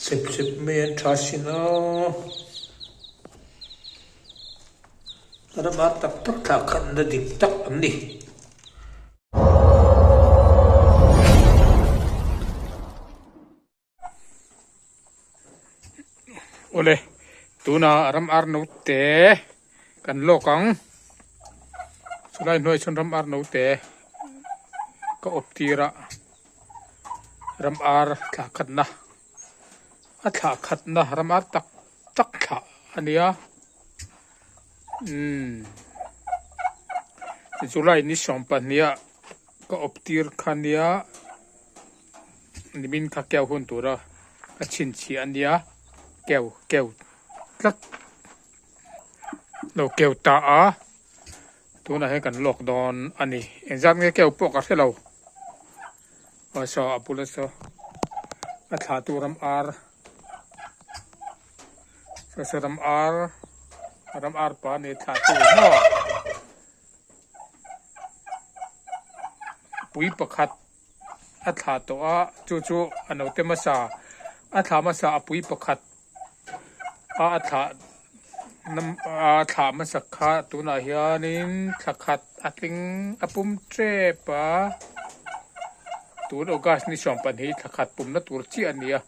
Sep sep mai an tha sin a. Ram ar tak tak thlah khatna dik tak an ni. Awle, tuna ram ar note kan lawk ang. Chulai hnuai chuan ram ar note ka awp tir a, ram ar thlah khatna a thlah khatna ram ar tak tak thlah a nia. Umm July ni 22 ah ka awp tir kha nia. Nimin kha keu hun tura ka chhinchhiah a nia, keu keu tlat lo keu ta a, tunah hian kan lawk dawn a ni. Engzat nge keu pawh ka hre lo, aw saw a bula saw a thlah tu ram ar saw saw ram ar ram ar pa a ni thlah tu maw pui pakhat. a thlah tawh a chu chu a naute hmasa a thlah hmasa a pui pakhat a a thlah a thlah hmasa kha tunah hianin thla khat a tling a pum tep a tun august ni 12 thla khat pumna tur chiah a ni a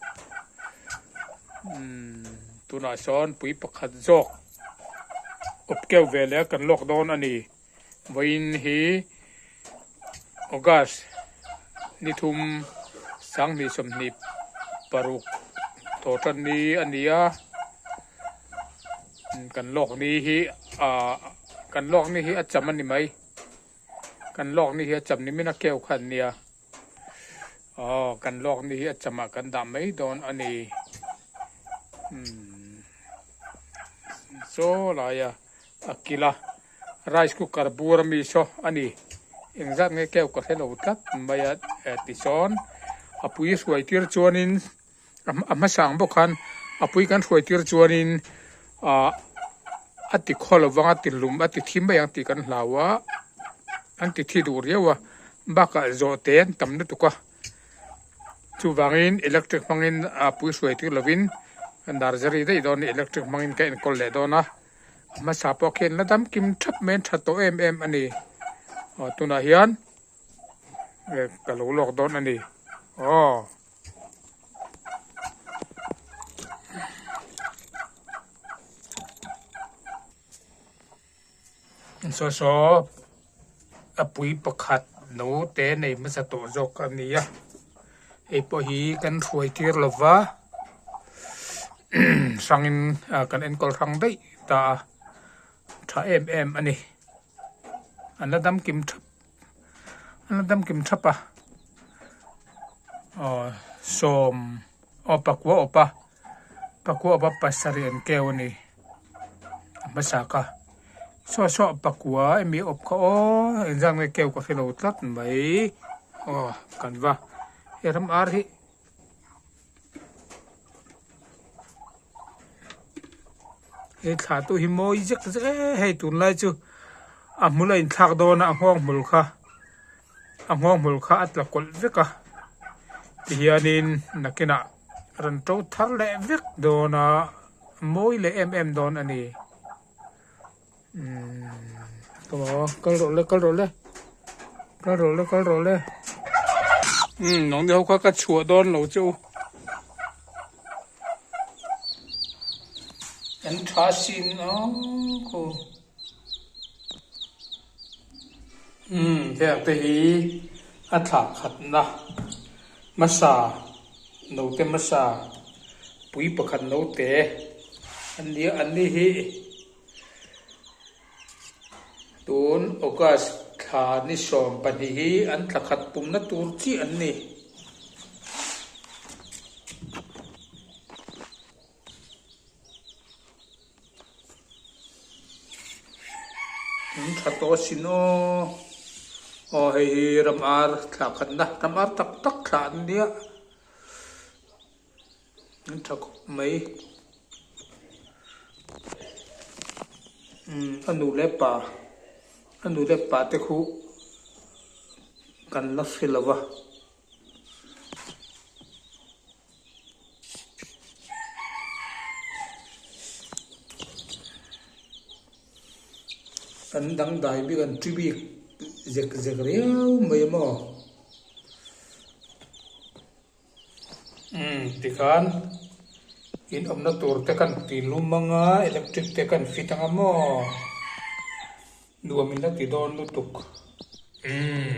umm tunah sawn pui pakhat zawk awp keuh ve leh a kan lawk dawn a ni. Vawiin hi August ni thum 2026 thaw tan ni a ni a, kan lawk ni hi ah kan lawk ni hi a cham a ni mai, kan lawk ni hi a cham ni min a keu kha an nia, aw kan lawk ni hi a chamah kan dah mai dawn a ni, umm saw laia. A kil a, rice cooker bur ami saw a ni. Engzat nge keu ka hre lo tlat mai a tisawn a pui hruai tir chuanin a hmasa ang bawk khan a pui kan hruai tir chuanin ah a ti khaw lo vang a ti hlum a ti thi mai ang tih kan hlau a, an ti thi duh riau a bakah zawh te an tam lutuk a. Chuvangin electric hmangin a pui hruai tir lovin nursery daih dawn a ni electric hmangin ka enkawl leh dawn a. A hmasa pawh khian la dam kim thap mai an that tawh em em a ni. Aw tunah hian ka lo lawk dawn a ni. Aw. Saw saw a pui pakhat no te nei hmasa tawh zawk a ni a hei pawh hi kan hruai tir lo va hrangin kan enkawl hrang daih ta a tha em em a ni an la dam kim thap an la dam kim thap a aw sawm aw pakua awp a pakua awp a pasarih an keu a ni a hmasa ka saw saw pakua emi awp kha aw engzat nge keu ka hre lo tlat mai aw kan va he ram ar hi. He thla tu hi mawi zek zek e hei tunlai chu a hmul a inthlak dawn a a nghawng hmul kha a nghawng hmul kha a tla kawlh vek a tihianin nakinah rawn to thar leh vek dawn a a mawi leh em em dawn a ni umm aw kal rawh le kal rawh le kal rawh le kal rawh le umm nangni ho kha ka chhuah dawn lo che u. An tha sin ang khu. Umm heng te hi a thlah khatna hmasa naute hmasa pui pakhat naute an nia an ni hi tun August thla ni 12 hi an thla khat pumna tur chiah an ni. An tha tawh asin aw aw hei hi ram ar thlah khatna ram ar tak tak thlah an nia an tha khawp mai umm a nu leh pa a nu leh pa te khu kan la hre lo va. An dangdai bik an ṭi bik zek zek riau mai maw? Umm tikhan in awmna tur te kan ti lum anga electric te kan fit anga maw? Nuam in la ti dawn lutuk. Umm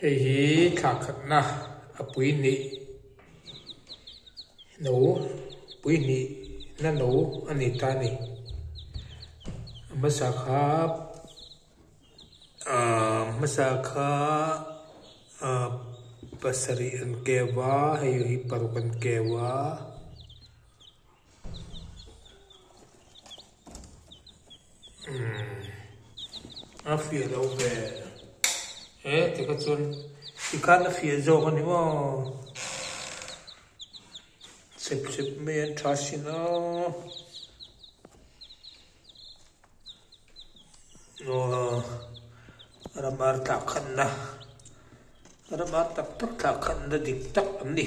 hei hi thla khatna a pui hnih no pui hnih na no a ni ta a ni. A hmasa kha ahh hmasa kha ahh pasarih an keu a hei hi paruk an keu a. A fiah lo ve he tikha chuan tikhan a fiah zawk a ni maw chep chep mai an tha sin a aw ramar tah khatna ramar tak tak tah khatna dik tak an ni.